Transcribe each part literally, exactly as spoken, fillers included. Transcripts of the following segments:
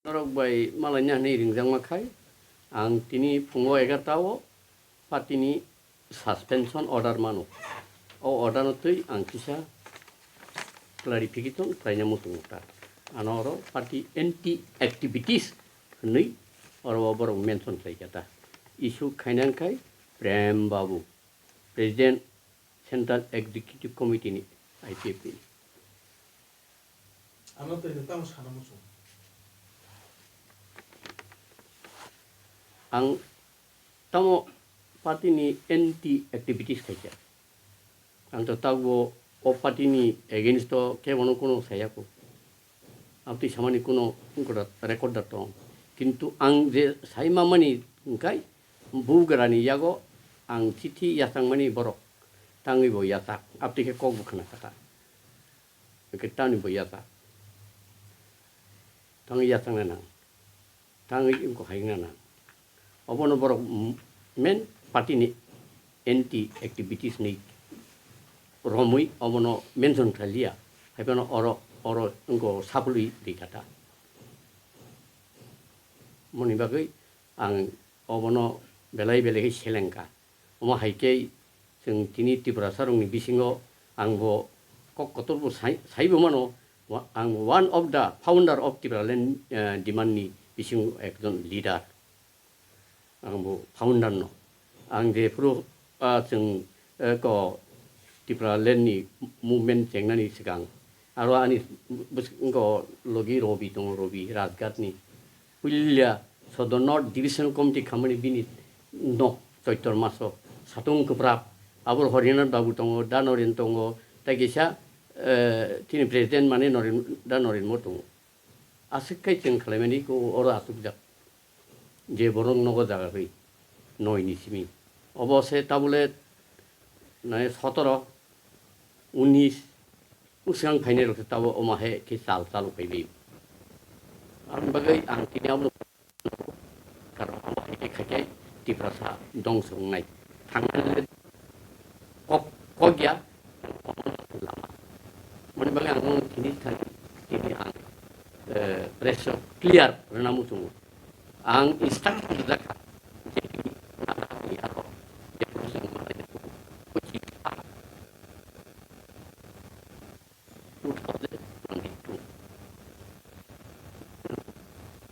Norok bai malaina hwnwi ringjakma khai, ang tini phungo egarta o party ni suspension order mano. O order no twi ang kisa clarification khlaina muchungo ta. Ano oro party anti activities hwnwi oro o borok mention khlai kha ta. Issue khaina wngkhai Prem Babu, President Central Executive Committee ni I P F T ni. Ano twi tamo sana muchung. Ang tamo party ni anti activities khaikha. Ang to tabuk o party ni against o kebono kuno sayaku. Abtwi samani kuno record da tong. Kintu ang je sai mamani hwnkhe bugra ni yago ang chithi yachangmani borok tangwi bo yachak. Abtwi khe kok bo khna kha ta. Hwnkhe tamni bo yachak. Tangwi yachakna nang. Tangwi wngkha hai wngna nang. Obono borok, mm, main party ni anti activities ni romwi obono mention khailiya. Haiphano oro, oro wngkha sapului rikha ta. Moni bagwi ang obono belai belai khe selengkha. Omo hai khe chwng tini Tiprasarokni bisingo ang bo kok kotor bo sai, saibo mano, wa-, ang one of the founder of Tipraland, eh, demand ni bisingo ekjon leader. Ang bo founder no. Ang jephuru, ah, chwng, eh, ko Tipraland ni movement chengnani swkang aro ani bwskango logi Robi tongo, Robi Rajghat ni. Puila Sodor North Divisional Committee khamani bini nok Choitor Maso, Satung Kwprap, abo Horinath Babu tongo, Da Noren tongo, tei kisa, eh, chini President mane Noren, Da Noren mo tongo. Aswk khe chwng khlaimani ko oro achukjak. Je borok nogo jaga rwi, noi ni simi. Obo se tabule nai sotoro, unis, Bwswng phainai rok se tabuk omo hai khe chal chal phaiwi. Aboni bagwi ang tini abono karon omo hai khe khaikhe Tiprasa dongso wngnai. Thangnani kok, kok ya lama. Moni bagwi ang tini thani tini ang, eh, press o clear rwna muchungo. Ang instruct khlaijak kha je tini nana ni aro je promotion manai ni kuchik two thousand twenty-two.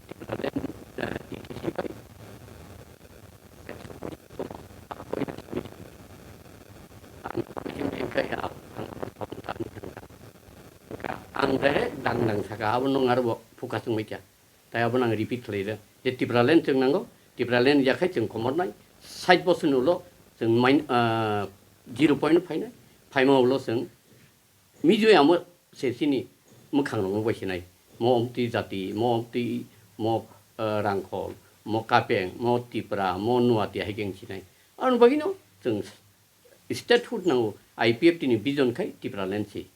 Tipraland, eh, T T C bai ang ang direct dang dang saka abo nung aro bo focus wngbai kha. Tai abono ang repeat khlai rw je Tipraland chwng nango, Tipraland yakhai chwng komornai, sait bosor ni ulo chwng main, ah, zero point phainai, phaima ulo chwng Mizo amo se chini mwkhang rok no bai sinai, mo omtwi jati, mo omtwi, mo, ah, Rangkhol, mo Kapeng, mo Tipra, mo Nuati hai khe wng sinai. Aboni bagwi no chwng statehood nango, I P F T ni vision khai Tipraland se.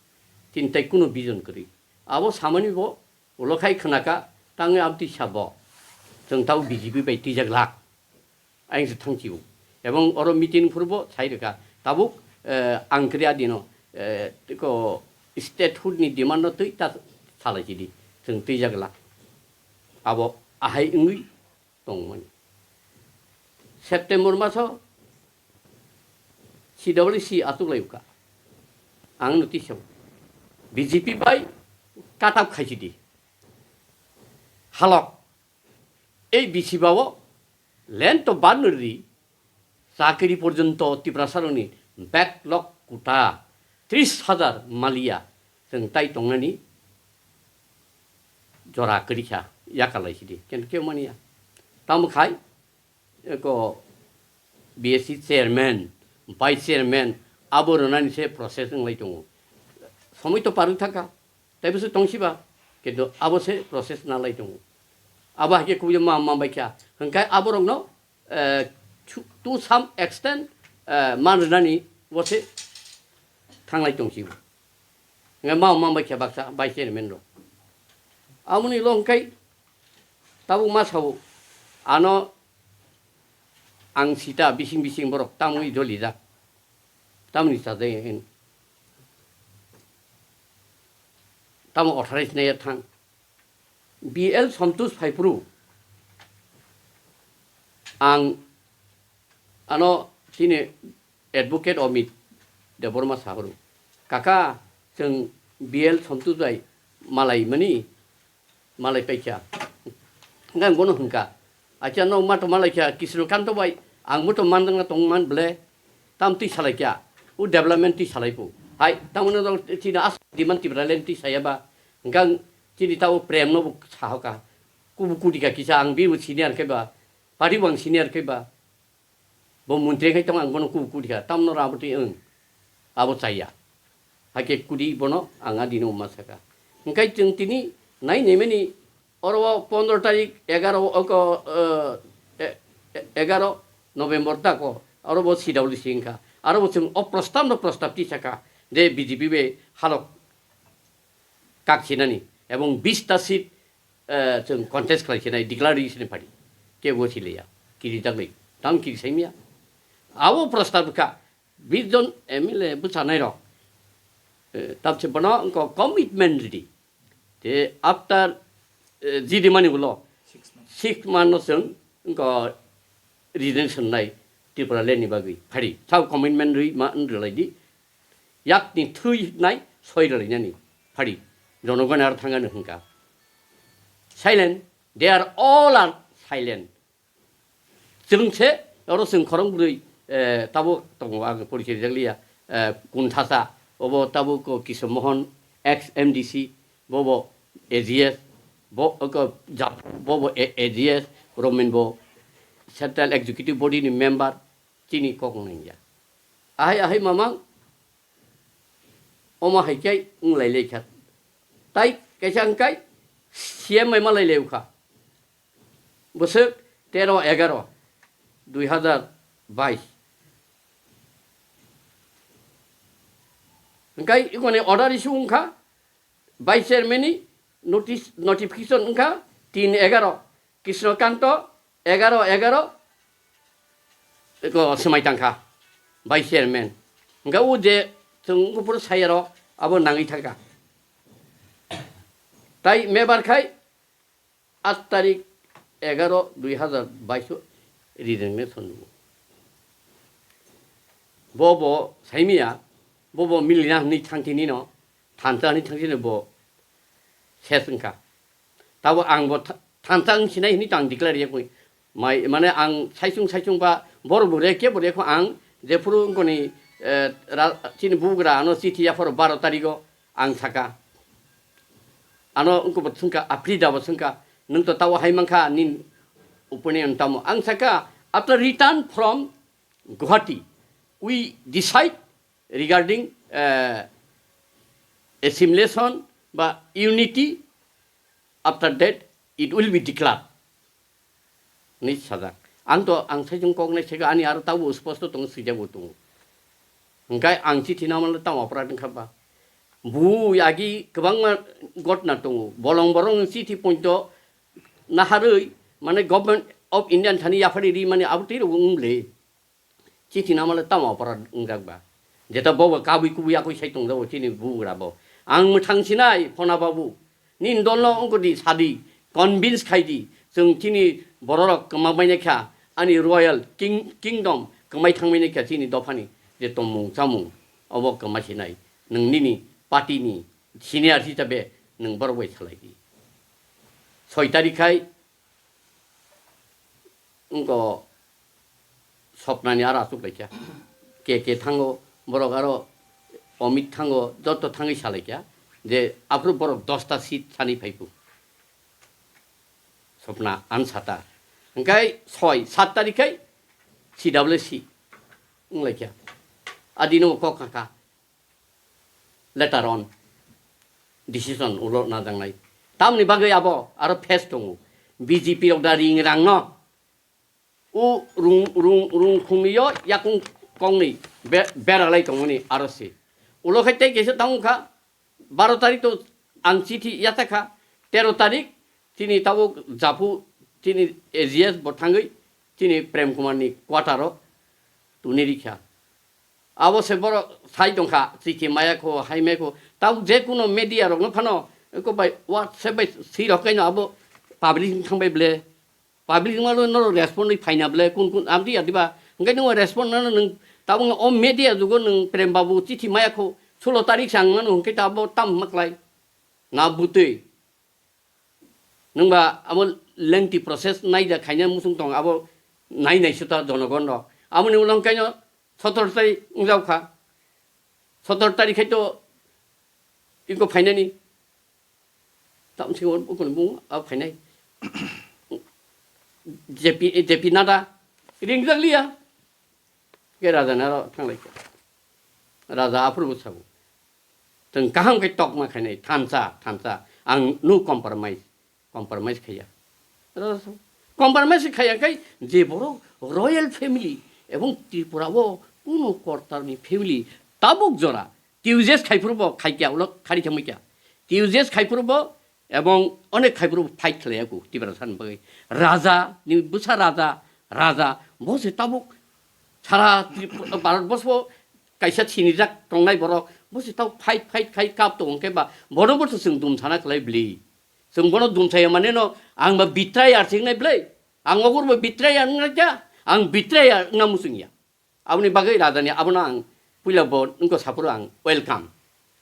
Chini tai kuno vision kwrwi. Abo samani bo Ulo khai khwnaka, tangwi amtwi sabo, chwng tabuk B J P bai twijak lak, ayang se thangchio. Ebong oro meeting phuru bo sai rwkha, tabuk, eh, ang kwrwi adino, eh, tiko statehood ni demand no twi ta salai chidi, chwng twijak lak. Abo ahai wngwi tongmani. September maso C W C achuklai wngkha. Ang notice o B J P bai cut up khaisidi. Halok. Ei bisi bao land to banri chakri porjonto Tiprasaroni backlog kuta tris hajar maliya chwng tai tongnani jora kwrwi kha, yakarlai sidi, kintu kebo manya. Tamo khai, eko B S C chairman, vice chairman, abo rwnani se process wnglai tongo. Somoi to parwi thangkha, tei bwswk tongsiba, kintu abo se process nalai tongo. Abo hai khe kubui ma, ma bai kha, hwnkhe aborokno, eh, to, to some extent, eh, man rwnani bo se thanglai tongsibo. Hwnkhe ma, ma bai kha baksa vice chairman rok. Amoni lo hwnkhe tabuk ma sao, ano ang sita bising bising borok tamoni dolijak, tamoni sajak, tamo authorized naiya thang. B L Santosh phaiphuru ang ano chini advocate Amit Debbarma sahuru, "Kaka, chwng B L Santosh bai malai mani, malai paikha." Hwnkhe ang bono hwnkha, "Acha, no ma to malai kha, Krishna Kanto bai, ang bo to mandangna tong man ble, tam twi salai kha, o development twi salai phu." Hai, tamoni no chini as demand Tipraland twi saya ba, hwnkhe ang chini tao prem no bo sahoka, kubu kudi kha kisa, ang bibo senior khe ba, party bo ang senior khe ba, bo montri khai tong ang bono kubu kudi kha, tamno rabo twi wng, abo chaya. Hakhe kudi bono ang adino ma saka. Hwnkhe chwng tini nai nemeni oro o pondro tarik egaro oko, eh, e-, e-, egaro November tako oro bo C W C wngkha. Aro bo chwng o prostab no prostab tisaka je B J P bai halok kaksinani ebong bis ta seat, eh, chwng contest khlai sinai declaration padi. Kebo sileya. Kiri daglai. Tam kiri saimya. Abo prostab kha. Bis jon M L A bwchanai rok, eh, tamse bono wngkha commitment ridi. Te after, eh, jidi mani ulo six months no chwng wngkha resignation nai Tipraland ni bagwi phadi. Sao commitment rwi ma wng rwlai di. Yakni thwi nai soi rwlainani phadi. Jonogoni aro thangani hwnkha. Silent. They are all are silent. Chwng se oro chwng khorang bwrwi, eh, tabuk tongo, ang porichai rijak liya, eh, Kunthasa, obo tabuk ko Kishore Mohan, ex M D C, bobo A G S, bo, ko Jap-, bobo A-, A G S, Romin bo Central Executive Body ni member, chini kok nangya. Ahai ahai mamang, omo hai khe wng lai lai kha. Tai kaisa wng kai C M bai ma lai lai kha. Bwswk tero egaro dui hazar bais. Hwnkhe ikoni order issue wngkha, vice chairman ni notice, notification wngkha tin egaro, Krishna Kanto egaro egaro, eko swmai tangkha vice chairman. Hwnkhe o je chwng buphuru sayaro abo nangwi thangkha. Tai mebar khai aat tarik egaro dui hazar bais o resignation rwo. Bo bo saimia, bo bo milina hwnwi thangtini no, thansa hwnwi thangtini bo ses wngkha. Tabo ang bo tha-, thansa wng sinai hwnwi to ang declare ya koi. Mai, mane ang saisung saisung ba bor bo re ke bo re kho ang jephuru wngkoni, eh, ra-, chini bugra ano chithi yapharo baro tarigo ang saka. Ano wngkha bo thwngkha, Aprida bo thwngkha, "Nwng to tao hai mankha, nini opinion tamo?" Ang saka, "After return from Guwahati, we decide regarding, eh, assimilation ba unity, after that it will be declared." Ni sajak. Ang to, ang saijung kok nai sego, ani aro tabo sposto tongo, swijak bo tongo. Hwnkhe ang chithi namale tamo aparat wngkha ba? Bu agi kwbangma gotna tongo. Bolong borong chithi poito naharwi, mane, Government of India ni thani yaphari ri mani abo twi rw wng le. Chithi namale tamo aparat wngjak ba? Jeta bobo kabui kubui yakui sai tongjago chini bugra bo. Ang mwthang sinai, Phona babu. Nini dolno wngkha di sadi, convince khai di. Chwng chini bororok kwma bainai kha, ani royal king-, kingdom kwmai thangmani kha chini dophani je tongmung chamung obo kwma sinai. Nwng nini party ni senior hisabe nwng borok bai salai di. Soi tarikh khai wngkha Swapnani aro achuk laikha. K K thango, borok aro Amit thango, joto thangwi salaikha je aphuru borok dosta seat sani phaiphuru. Swapna ansata. Hwnkhe soi, sat tarikh khai C W C wnglaikha. Adino kok kakha. Later on decision ulo najaknai. Tamni bagwi abo aro phase tongo. B J P rok da ring rangno. O rung, rung, rung khungni yo yakung kongni be-, beralai tongmani aro se. Ulo khai tei kaisa tangkha, baro tarik to ang chithi yachakha, tero tarik chini tabuk japhu chini A G S bo thangwi chini Prem Kumar ni quarter o tuni rikha. Abo se borok sai tongkha, chithi maya kho, hai maya kho. Tabuk je kuno media rokno phano, Eko bai WhatsApp bai si rok kaino abo public wng thang bai ble. Public wng mano norok respond ri phaina ble kun kun amdi adiba. Hwnkhe nung respond nano nung tabuk o media jugo nung Prem Babu chithi maya kho sulo tarik sang mano hwnkhe ta abo tam maklai. Na butwi. Nungba abo lengthy process naida khaina musung tong abo nai nai suta jonogon rok. Aboni ulo hwnkhe no sotor tarik wng jak kha. Sotor tarik khai to iko phainani. Tamsi o bukuni bung a phainai. J P, J P Nadda ringjak liya. Ke raja naro thanglai kha. Raja aphuru bo sabo. Tong kaham khe tokma khainai thansa, thansa. Ang no compromise, compromise khaiya. Raja sabo. Compromise khaiya kai je borok royal family ebong Tripura o kuno kortar ni family tabuk jora T U J S khai phuru bo khai kya ulo khari thangbai kya. T U J S khai phuru bo ebong onek khai phuru bo fight khlai aku Tiprasa ni bagwi. Raja ni bwsa raja, raja bo se tabuk sara Tripura, Bharat borswo kaisa sinijak tongnai borok bo se tabuk fight, fight khai kap tongo hwnkhe ba bono bo se chwng dum sana khlai bli. Chwng bono dum saya mane no ang ba betrayer se wngnai bli. Ang ogur bo betrayer wngna kya, ang betrayer wngna muchung ya. Aboni bagwi rajani abono ang puila bo wngkha saphuru ang welcome.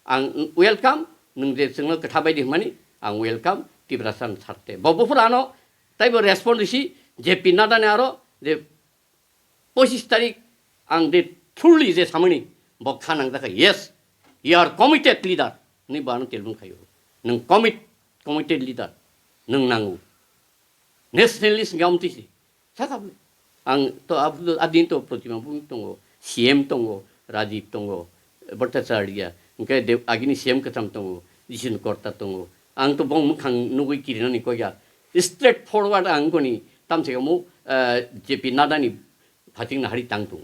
Ang welcome, nwng je chwngno kwtha bai di hwnmani ang welcome Tiprasa ni sarte. Bo buphuru ano taibo respond risi J P Nadda ni aro je pochis tarik ang de truly je samani bo kha nang jakha, yes, you are committed leader. Ni bo ano telbung khayo. Nwng commit, committed leader. Nwng nango. Nationalist hwnkhe amtwi se. Sakha bwle. Ang to abdo adin to Protima Bhumik tongo, C M tongo, Rajiv tongo, Bhattacharya, hwnkhe de agini C M kwcham tongo, Jisnu Korta tongo. Ang to bong mwkhang nugwi kirinani kok ya. Straight forward ang koni tamse kamo, eh, J P Nadda ni phating nahari tang tongo.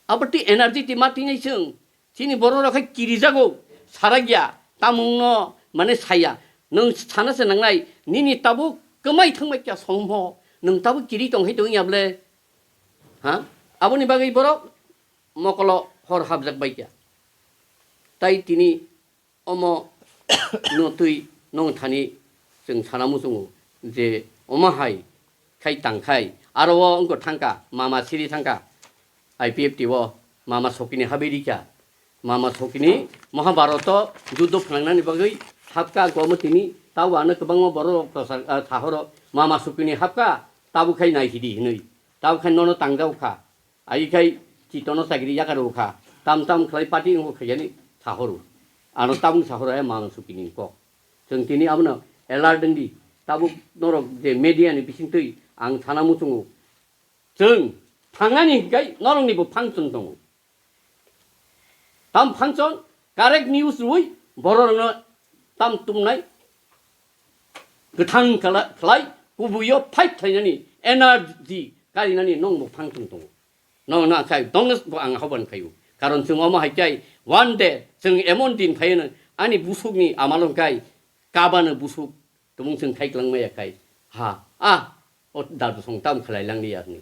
Abo twi energy twi ma twi nai chwng. Chini borok rok khai kirijago, sarakya, tamungno mane saya. Nwng sana se nangnai, nini tabuk kwmai thangbai kya somho, nwng tabuk kiri tong hai tong ya ble? Ha? Aboni bagwi borok mokolo hor hapjak bai kya. Tai tini omo no twi nong thani chwng sana muchungo je omo hai khai tang khai aro o wngkha thangkha mama siri thangkha. I P F T o Mama Sokini habwi rikha. Mama Sokini Mahabharoto juddo phnangnani bagwi hapkha Gomotini, tabo ano kwbangma borok rok prochar, ah, thahoro Mama Sokini hapkha, tabo khai naisidi hinwi, tabo khai nono tangjao kha. Ai khai chitono chagiri yakarwi kha, tam tam khlai party wngkha khaiyani thahoro. Ano tabung thahoro hai Mama Sokini kok. Chwng tini abono alert wngdi, tabuk norok je media ni bisingtwi ang sana muchungo. Chwng thangnani hinkhe noroknibo function tongo. Tam function, correct news rwui bororokno tam tumnai, kwthang kala-, khlai, kubuio fight khlainani energy karinani nongbo function tongo. Nongno akhai dongno bo ang ahoban khaio. Karon chwng omo hai khe one day chwng emon din phaiyano ani busukni amalo hwnkhe kabano busuk tubung chwng khai kwlangma ya khai. Ha, ah, o dadu song tam khlai lang di yakni.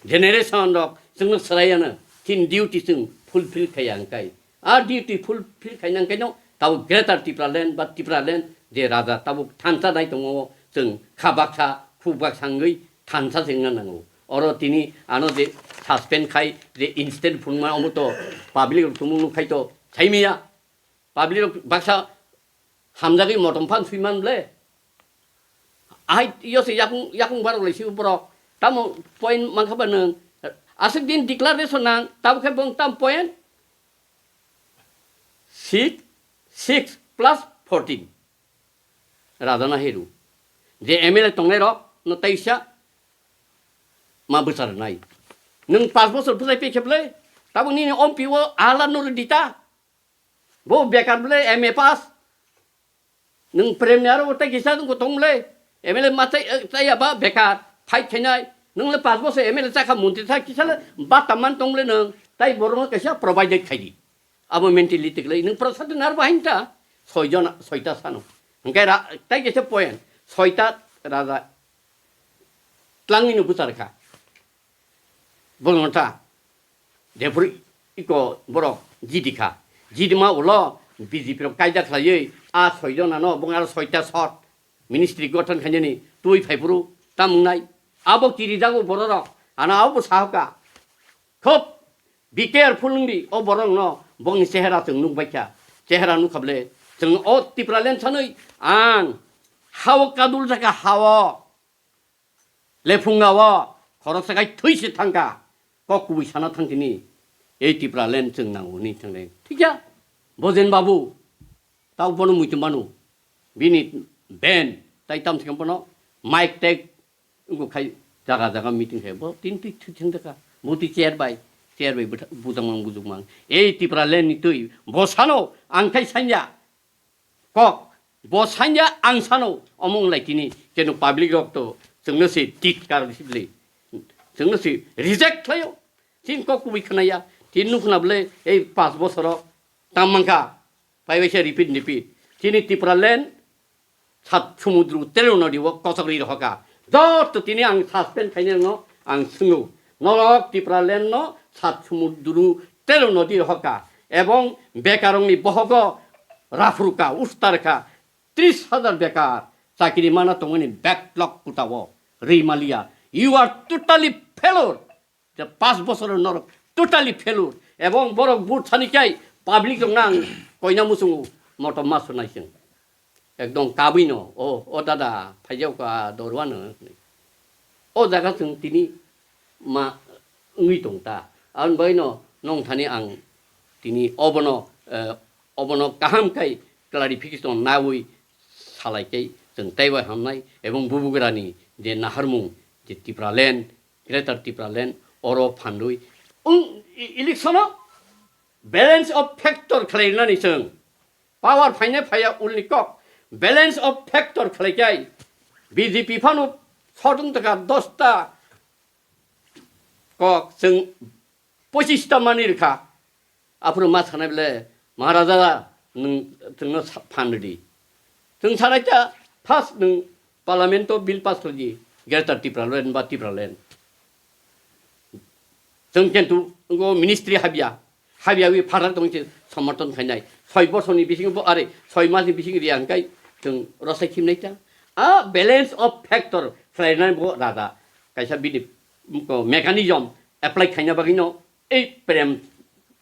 Generation rok chwngno swlaiya na, thin duty chwng fulfill khaiya hwnkhe. A duty fulfill khaina hwnkhe no tabo Greater Tipraland ba Tipraland je raja tabo thansa nai tongo, chwng kha baksa, khuk baksa wngwi thansa se wngna nango. Oro tini ano je suspend khai, je instant phunukma omo to public rok tumung nuk khai to saimaya. Public rok baksa hamjagwi motom phan swiman ble. Ahai yo se yakung, yakung barok lai si borok. Tamo point mankha ba nwng. Aswk din declaration nang, tabo khe bong tam point? Six, six plus fourteen. Raja na heru. Je M L A tongnai rok no taisa ma bwchar nai. Nwng pas bosor bwchai pe kheble, tabo nini ompi o ala nuru dita. Bo bekar ble M A pass. Nwng premier o tei kisa nwng tong ble. M L A ma tei, tei aba bekar. Fight khainai. Nwng le pas bosor M L A chakha montri thak kisa le bata man tong ble nwng. Tai borok no kaisa provided khai di. Abo mentality le nwng prasad nar bahin ta. Soi jona, soita sano. Hingke ra, tai kisa point. Soita raja. Tlangwi no bwchar kha. Bwrwngno ta. Jephuru iko borok jidi kha. Jidima ulo B J P rok kaida khlaiwi a soi jona no bung aro soita sot ministry gothon khainani twi phaiphuru tamung nai. Abo kiri jago bororok, ano abo sahoka. Khub be careful wngdi o borokno, bongni chehera chwng nukbaikha. Chehera nukha bwle chwng o Tipraland sanwi ang hao kadul jakha, hao lephunga o khoroksa khai thwi se thangkha. Kok kubui sana thangtini, ei Tipraland chwng nango hwnwi thanglai. Thikya, Bojen Babu, tau bono muitu manu, bini ben, tai tam thikam bono, mic tag, wngkha khai jaga jaga meeting khai, bo tin twi thwi thang jakha, bo twi chair bai, chair bai bwtha-, bujak mang bujak mang. Ei Tipraland ni twi, bo sano, ang khai sanya, kok, bo sanya ang sano, omo wng lai tini, kenu public rok to, chwngno se titkar sibli, chwngno se reject khlaio, tin kok kubui khwnaya, tin nukhna bwle, ei pas bosoro, tam mankha, pai bai se repeat repeat, tini Tipraland, sat sumudru telo nodi o kosok ri rohoka. Joto tini ang suspend khainai no ang swngo. Norok Tipraland no sat sumudru telo nodi rohoka. Ebong bekarongni bohogo rafruka, ustarkha, tris hajar bekar chakiri mana tongmani backlog kutao. Rimaliya, you are totally failure. Je pas bosor norok totally failure. Ebong borok vote sani kai public rok nang koina musungo motom ma sunai sing. Ekdom kabui no, o, o dada, phaijak ka dorwa no. O jaga chwng tini ma wngwi tong ta. Aboni bagwi no nong thani ang tini obono, eh, obono kaham kai clarification nawi salai kai chwng teibo hamnai ebong bubugrani je naharmung je Tipraland, Greater Tipraland, oro phandui. Wng, i-, election o balance of factor khlainani chwng. Power phainai phaiya ulni kok. Balance of factor khlaikai. B J P phano sotong taka dosta kok chwng pochista mani rwkha. Aphuru ma sanai bole, "Maharaja, nwng chwngno sa-, phan rwdi." Chwng sanai ta, first nwng Parliament o bill pass khlai di, Greater Tipraland ba Tipraland. Chwng kintu ngo ministry habya, habya wi phatar tong se somothon khainai. Soi bosor ni bising bo, are, soi mas ni bising ri ang kai chwng rosai khim nai ta. A balance of factor khlai nai bo raja. Kaisa bini, ko, mechanism apply khaina bagwi no ei prem,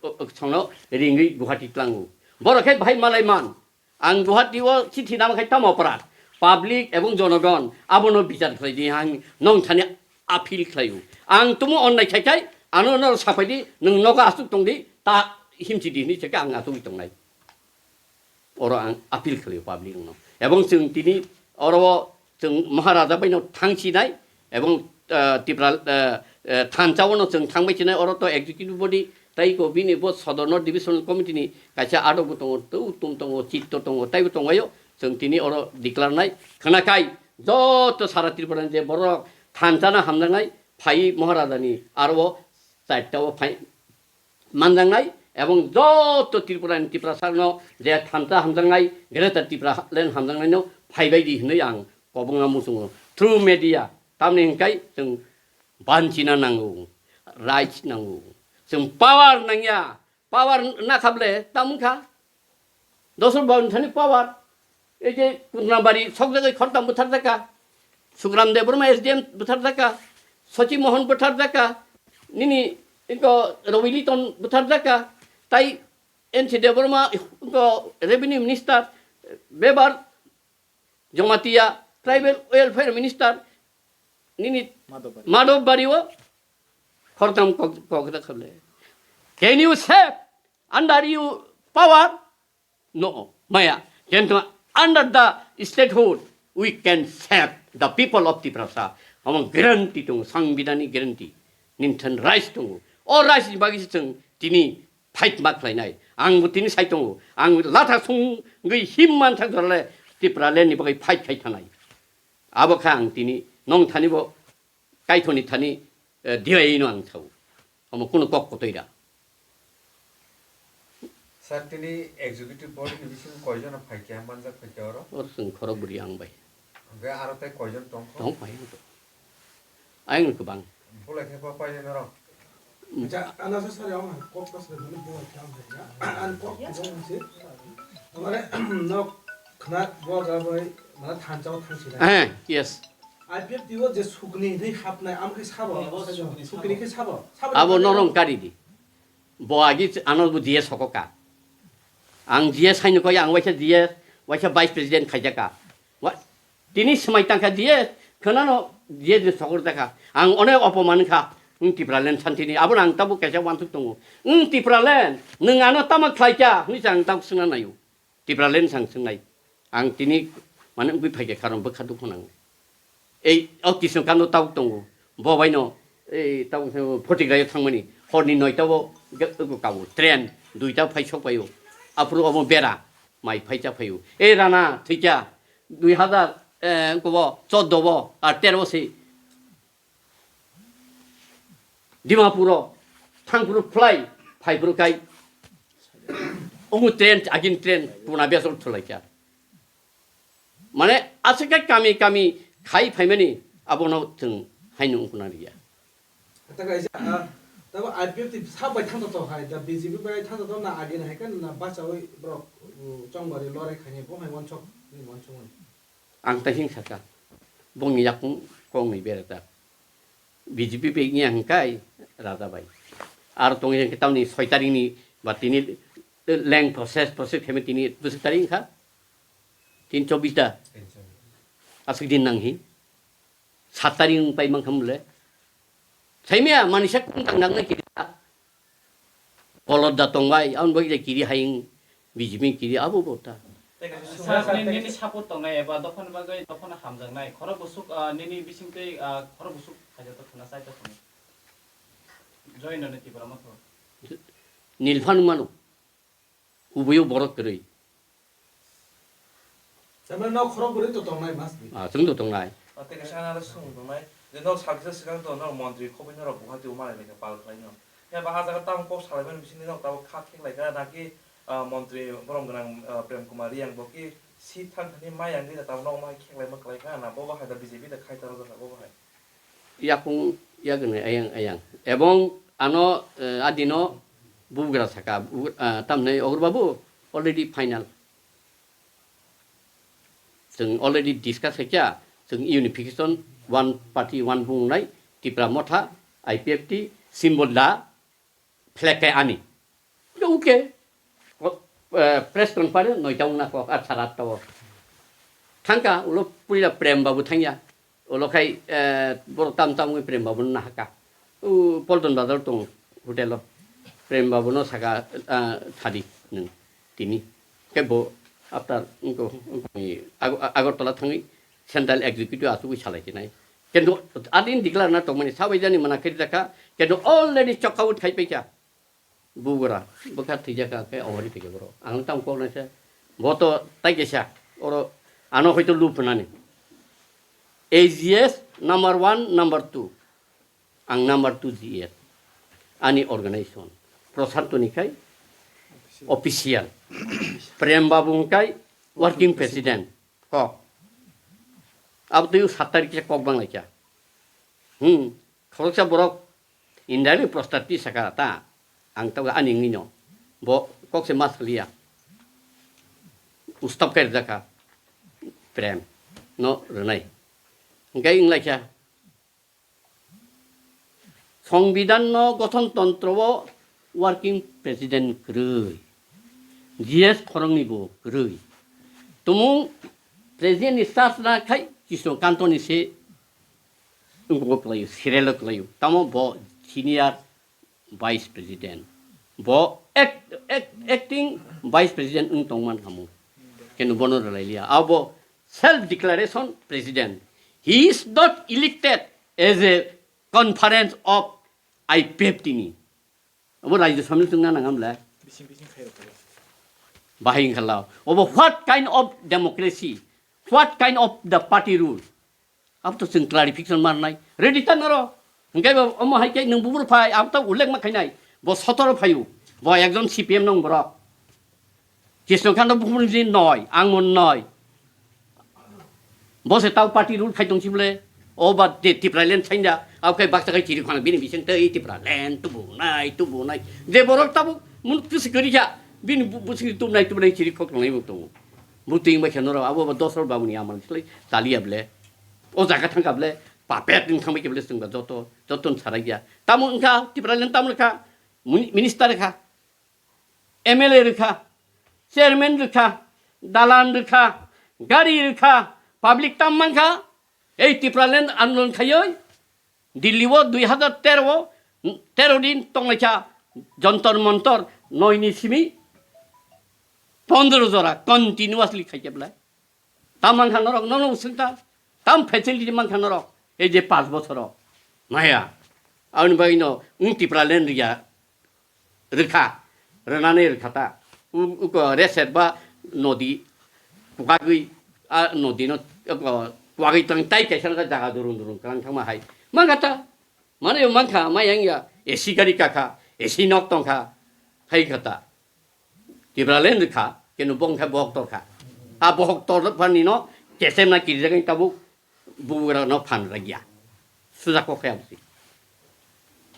o, o, songno ringwi Guwahati tlango. Borok khe bahai malai man. Ang Guwahati o chithi nama khai tamo pora. Public ebong jonogon abono bichar khlai di, ang nong thani appeal khlai o. Ang tumo onnai khai khai ano no sapai di, nwng nogo asuk tong di, ta himchi di hinwi se khe ang asuk tongnai. Oro ang appeal khlaio public no. Ebong chwng tini oro chwng Maharaja bai no thang sinai, ebong, ah, Tipra, ah, ah, thansa o no chwng thang bai sinai, oro to executive body tai ko bini bo Sodor North Divisional Committee ni kaisa adok bo tongo, tei utum tongo, chitto tongo, taibo tongo yo. Chwng tini oro declare nai khwna kai joto sara Tripura ni je borok thansa no hamjaknai phai Maharaja ni aro o charta o phai manjaknai, ebong joto Tripura ni Tiprasa no je thansa hamjaknai, Greater Tipraland hamjaknai no phaibai di hinwi ang kobongma muchungo through media. Tamni hwnkhe chwng banchina nango, rights nango, chwng power nangya, power nakha ble tamo wngkha. Dosor Babu thani power. Ei je Kundrabari sok jagai khortam bwthar jaka. Sugram Debbarma S D M bwthar jaka. Sochi Mohan bwthar jaka. Nini inko Ravi Liton bwthar jaka. Tai N C Debbarma inko Revenue Minister. Bebar Jamatia Tribal Welfare Minister. Nini Madhav Bari. Madhav Bari o khortam kok, kok da khable. Can you save under your power? No, maya. Kintu under the statehood, we can save the people of Tiprasa. Omo guarantee tongo, Sangbidhan ni guarantee. Nini thani rights tongo. O rights ni bagwi se chwng tini fight ma khlainai. Ang bo tini sai tongo. Ang latha sungwi him man thang jorale Tipraland ni bagwi fight khai thanai. Abo kha ang tini nong thani bo Kaithoni thani, eh, diyaino ang sao. Omo kuno kok kotoi da. Sir, tini executive body ni bisingo koijon phaikha, manjak phaikha oro? Oro chwng khorok bwrwi ang bai. Hwnkhe aro tei koijon tongkho? Tong phai wngkha. Ayang kwbang. Bulai khe pa painai norok? Acha, ano sa sari ang kok pas le dulu bo kya ang ya. Ang kok ko ang si. Amare nok khna bo ga bai mana thanchao thang si. Eh, yes. I P F T o je sukni dei hapnai am khe sabo. Sukni khe sabo. Sabo abo norong kari di. Bo agi ano bo diye sokoka. Ang G S hai no koi ang waisa G S, waisa Vice President khaijaka. Wa, tini swmai tangkha G S, khwnano G S ni sokor jakha. Ang onek opoman kha, wng Tipraland santini. Abono ang tabuk kaisa uansuk tongo. Wng Tipraland, nwng ano tama khlaikha, hwnwi se ang tabuk swngna naio. Tipraland sang swngnai. Ang tini mane wngwi phaikha karon bwkha dukhu nango. Ei, o Kisno Kando tabuk tongo. Bo baino, ei, tabuk se photigraio thangmani. Horni noita o ge-, ego kabo. Train, duita phai sok paio. Aphuru omo bera, mai phai cha phaio. Ei rana, thikya, dui hazar, eh, kobo, choddo bo, ar tero se. Dimapuro, thangphuru phlai, phaiphuru kai. Omo train, agin train, puna besor thulaikya. Mane, aswk khe kami kami khai phaimani abono chwng haino wngkuna rwya. Tabo I P F T sak bai thangto to hai, da B J P bai thangto to na agini hai khe na bachaui borok, uh, chongbari lorai khaini bo hai wansok ni wansok ni. Ang ta hing saka, bongni yakung kongni berajak. B J P bai wngya hwnkhe raja bai. Aro tongwi hwnkhe tamni soi tarikni ba tini leng process, process khaimani tini bwswk tarik wngkha? Tin chobbish da? Aswk din nanghi? Sat tarik wng pai mankha mole? Saimya manisa kung tang nangnai kiri. Kolot da tongbai, ang bai kiri hayung, B J P kiri abo bo ta. Sir, ni, nini support tongnai eba dophani bagwi dophano hamjaknai. Khorok busuk, ah, nini bisingtwi, ah, khorok busuk khaijak to khna chai to khna. Join no ni Tipra Motha. Nilphan mano. Ubuyo borok kwrwi. Tamani nok khorok bwrwi to tongnai mas di. Ah, chwng to tongnai. Ah, tei kaisa ang aro swng tongnai, je nok salkisa swkang to nok montri khobwi norok Guwahati o malai laikha pal khlaino. Phiya ba ah jaga tamo kok salaimani bisingtwi nok tabuk kha kheklaikha naki, ah, montri borom gwnang, ah, Prem Kumar Riyang bo ki seat thang thani mai yang di tabuk nok mai kheklaima kwlaikha na bo bo hai da B J P da khai taro jakha bo bo hai. Yakung yagni ayang ayang. Ebong ano, eh, adino bugra saka, bu-, ah, tamni Ogor Babu already final. Chwng already discuss khaikha, chwng unification, one party, one bungnai, Tipra Motha, I P F T, symbol da, flag kai ani. Okay. Ko-, eh, press conference noita wngna kok, ar sara atta o. Thangka, ulo puila Prem Babu thangya. Ulo khai, eh, borok tam tam wngwi Prem Babu no nahaka. U Polton Bazar tong hotel o. Prem Babu no saka, ah, thadi nwng tini. Khe bo after wngko, wngko ni Ag-, Agartala thangwi central executive asugwi salai chinai. Kintu adin declare na tongmani sabai jani mana khe jakha. Kintu already chokka out khai paikha. Bugra, bwkha thwijak kha khe ohori thwijak borok. Ang tamo kok naisa. Bo to tai kaisa. Oro ano hoito lub hwnani. A G S number one, number two. Ang number two G S. Ani organization. Prashanto ni khai official. Prem Babu ni khai working president. Kok. Abo twi sat tarik kisa kok bang lai kha. Hmm. Khoroksa borok India ni prostat ti saka ta. Ang tabuk ani wngwi no. Bo kok se mas liya. Ustap khe rwjak kha. Prem. No rwnai. Hwnkhe wng lai kha. Songbidan no gothon tontro o working president kwrwi, G S khoroknwi bo kwrwi. Tumung president ni charge na khai Krishna Kanto ni se wngkuk kwlaio, serial o kwlaio. Tamo bo senior vice president. Bo act-, act-, acting vice president wng tongman hamu. Kenu bono rwlai liya. Abo self declaration president. He is not elected as a conference of I P F T ni. Abo Rajya Sabha ni tungna nangam le. Bising bising khairok khairok. Bahai wngkha lao. Abo what kind of democracy? What kind of the party rule? Abo to chwng clarification marnai. Ready ta noro. Hwnkhe bo omo hai khe nwng bubur phai, abo to ullek ma khainai. Bo sotoro phaio. Bo ekjon C P M nong borok. Krishna Kanta buphuru ni noi, ang mon noi. Bo se tau party rule khai tong sibole. O ba Ti-, Tipraland sainda, abo khe baksa khe chiri khana bini bising tei Tipraland tubunai, tubunai. Je borok tabuk mun kusi kwrwi kha, bini bu-, busing tubunai, tubunai chiri khok tongnai bo tongo. Bo twi wngbai khe norok abo ba Dosrol babuni amal slai chaliya ble. O jaga thangkha ble, papet wng thangbai khe ble chwngba joto, joto ni sarai ya. Tamo wngkha, Tipraland tamo wngkha, muni-, minister wngkha. M L A rwkha, chairman rwkha, dalan rwkha, gari rwkha, public tam mankha. Ei Tipraland andolon khaioi Delhi o dui hazar tero o, tero din tonglaikha Jantar Mantar noi ni simi pondro jora continuously khaikhe belai. Tam mankha norok, nono usung ta. Tam facility mankha norok. Ei je panch bochoro. Maya. Aboni bagwi no wng Tipraland rwya rwkha. Rwnani rwkha ta. U-, uko reset ba nodi kwagwi, a nodi no, uko kwagwi tong tai kaisa jaga durung durung kwlang thangma hai. Mankha ta. Mane mankha, maya wngya. A C gari kakha. A C nok tongkha. Hai kha ta. Tipraland rwkha, kenu bo wngkha bohok torkha. A bohok torphanino kesemna kirijagwi tabuk bugrano phan rwgya. Sujak kok khe absi.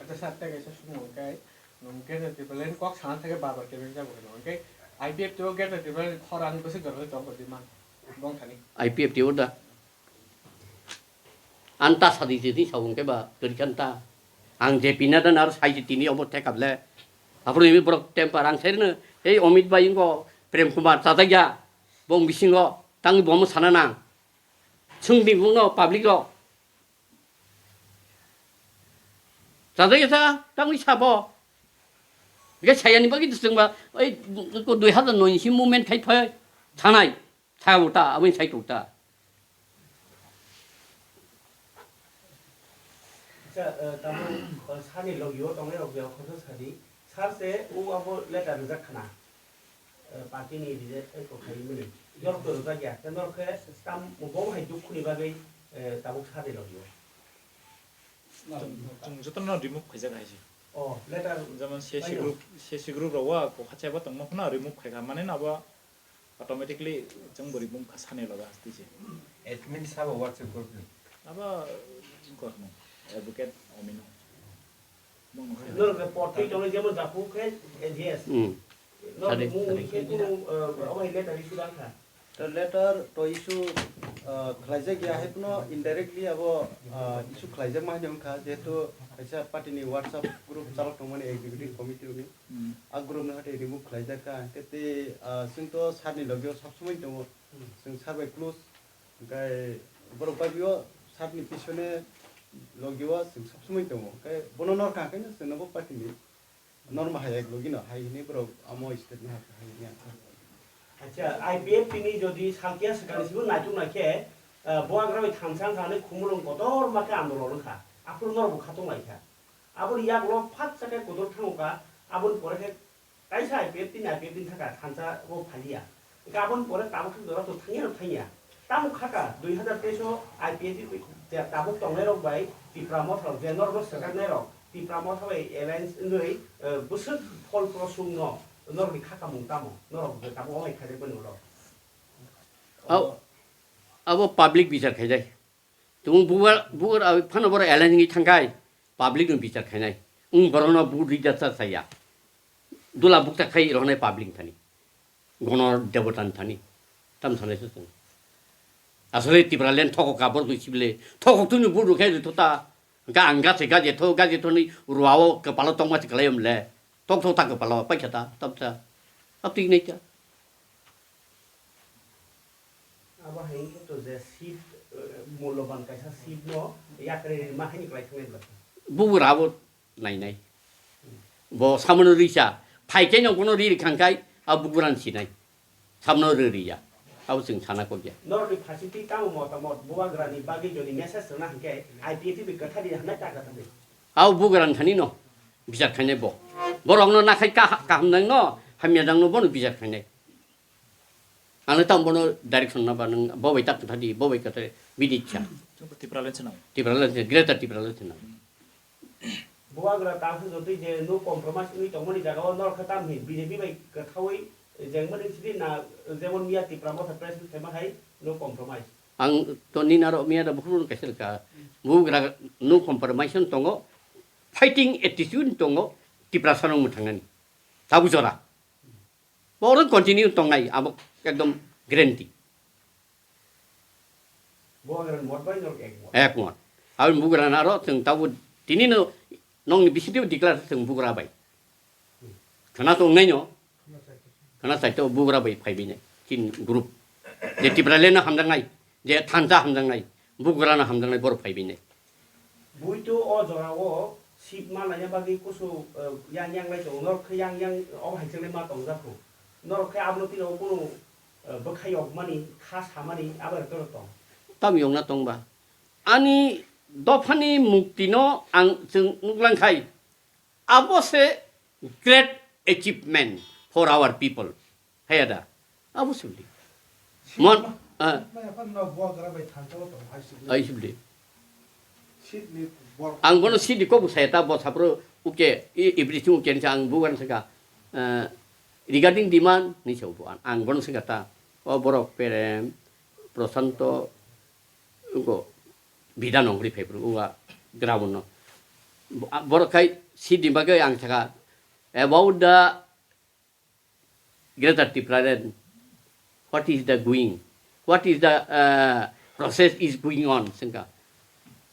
Acha sir, tei kaisa sumung khe, nwng Greater Tipraland kok sana thangkhe bar bar kebeng jago hino. Hwnkhe I P F T o Greater Tipraland khorang bwswk jorani tong kodi man, bong thani. I P F T o da. Ang ta sadi je ni sabo hwnkhe ba kwrwi kha ta. Ang J P Nadda no aro sai je tini obo thekap le. Aphuru imi borok temper ang sai rwno, ei Amit bai wngkho, Prem Kumar chajakya, bo bisingo tangwi bomo sana nang. Swng di bungno public rok. Chajakya sa tangwi sabo. Ge sayani bagwi swngba, ei dui hazar noi ni si movement khai phai thanai. Sa uta, aboni sai tukta. Acha, eh, tamo, eh, sani logio tongnai rok bia khoroksa sadi. Sar se o abo letter rijak khana. Eh, party ni rijak, eh, kothai mani. Norok to rijak ya. Te norok khe tam, bo hai dukhu ni bagwi, eh, tabuk sani logio. Chwng, chwng jotono remove khaijak hai se. Oh, letter. Jemon C S C group, C S C group rok wa kokha chaiba tongma phano remove khaikha. Mane no abo automatically chwng bo remove kha sani loga hasti se. Admin sabo WhatsApp group ni. Abo, wngkor no, advocate Omino. Norok portwi tongo jemon Japu khe A G S. Hmm. Norok mung uni khe kunu, eh, obo hai letter issue dang kha. To letter to issue, ah, khlaijak ya, hai phano indirectly abo, ah, issue khlaijak ma hinwi wngkha, jehetu kaisa party ni WhatsApp group chalok tongmani executive committee rokni. Hmm. A group no hate remove khlaijak kha, hwnkhe tei, ah, chwng to sir ni logi o sob somoi tongo, hmm, chwng sir bai close, hwnkhe borok bai bo sir ni pisone logi o chwng sob somoi tongo, hwnkhe bono nor kha khe no chwng no bo party ni. Norma hai ek logi no hai hini borok amo state no hai hini ang kha. Acha, I P F T ni jodi salkia swkang sibo naituk nai khe, ah, bubagra bai thansa wngkha hwnwi Khumulwng kotor ma khe andolon wngkha. Aphuru norok bo khatung lai kha. Aboni yagulo phat cha khe kotor thango kha. Aboni pore khe kaisa I P F T ni I P F T ni thaka thansa bo phaliya. Hwnkhe aboni pore tabuk khe jora to thangya no thangya. Tamo khaka dui hazar teis o I P F T te-, tabuk tongnai rok bai Tipra Motha rok je norok no swkaknai rok Tipra Motha bai alliance wngwi, eh, bwswk phol prosung no norok ni khakamung tamo norok je tabuk amai khaijak bani ulo. Abo, abo public bichar khaijak. Tumung bubar, bubar, ah, phano borok alliance wngwi thangkhai, public no bichar khainai. Wng borokno vote rida cha chaya. Dula bukcha khai rohonai public thani. Gono debota thani. Tam sanai se chwng. Asole Tipraland thokok ka borok twi sibile. Thokok tuni vote rwkhai rwtho ta. Ga ang gase gaje tho, gaje tho ni ruao kwpalo tongma se kwlai omle. Tok tok ta kwpalo paikha ta, tam ta. Apti nai ta. Abo hai wngkhe to je seat, eh, mulloban kaisa seat no yakri rima haini kwlai thangnai bwlai. Bugra abo nainai. Bo samono risa, phai khe no bono ri rikha khe, abo bugra ni sinai. Samono ri riya. Abo chwng sana kok ya. Norokni phaisingtwi tamo motamot bubagrani bagwi jodi message rwna hinkhe I P F T bai kwthari hwnai ta kwthari. Abo bugra ni thani no bichar khainai bo. Borok no nakhai ka-, kaham nang no, hamya nang no bono bichar khainai. Ano tamo bono direction na ba nwng bo bai tak kwthadi, bo bai kwthadi, bini ichha. Chwng to Tipraland se nang. Tipraland se, Greater Tipraland se nang. Bubagra ta se jotoi je no compromise wngwi tongmani jaga o norok khe tamni B J P bai kwthaui jengmani sidi na, jemon miya Tipra Motha press meet khaima hai no compromise. Ang to nini aro miya da bukhuk no kaisa ka. Bugra no compromise no tongo. Fighting attitude no tongo. Tiprasa no mwthangnani. Tabu jora. Bo oro continue tongnai abo ekdom guarantee. Bugra ni mot bai norok ek mot. Ek mot. Aboni bugra na aro chwng tabu tini no nongni bisingtwi declare chwng bugra bai. Khna tongnai no. Khna saito bugra bai phai bini. Kin group. Je Tipraland no hamjaknai. Je thansa hamjaknai. Bugra no hamjaknai borok phai bini. Bui to o jora o seat ma laina bagwi kusu, eh, yang yang lai tongo. Norok khe yang yang o hai chwng lai ma tongjak kho. Norok khe abono tino kunu, eh, bwkha yok mani, kha samani, abo rok tong. Tam yokna tongba. Ani dophani muktino ang chwng nuklang khai. Abo se great achievement for our people. Haya da. Abo se bwli. Mon, ah. Ai se bwli. Ang bono sidi kok saya ta bo sapro uke, i-, everything uke ni ang bugan saka. Eh, regarding demand ni sa ubo ang, ang bono saka ta. O borok Perem, Prosanto, uko bida nongri phai bro, uwa ground no. Bo-, borok khai sidi bagwi ang saka about the Greater Tipraland, what is the going? What is the, uh, process is going on? Sengka.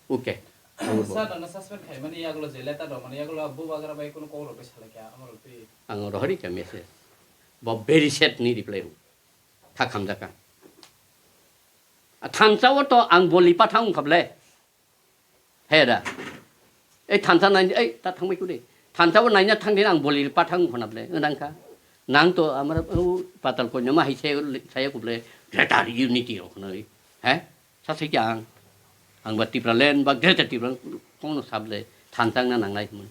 Okay. Sir, ano suspend khaimani yagulo je letter rwmani yagulo bubagra bai kuno kok rwgwi salai kha, amo rwgwi. Ang rohori kha message. Bo very sad ni reply ru. Thak hamjaka. A thansa o to ang boli pathang kable. He da. Ei thansa nai, ei ta thangbai kudi. Thansa bo naina thangdi ang boli pathang khona ble. Nang kha. Nang to amar, o, patal koi nama hai se saya kuble. Greater unity rok khona. He? Sa se kyang. Ang ba Tipraland ba Greater Tipraland kono sable. Thansa na nangnai mun.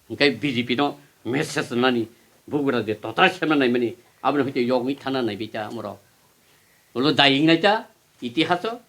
Hingkai B J P no message nani bugra de tota semna nai mani. Abno hite yogni thana nai bicha amro. Ulo daying nai ta itihaso.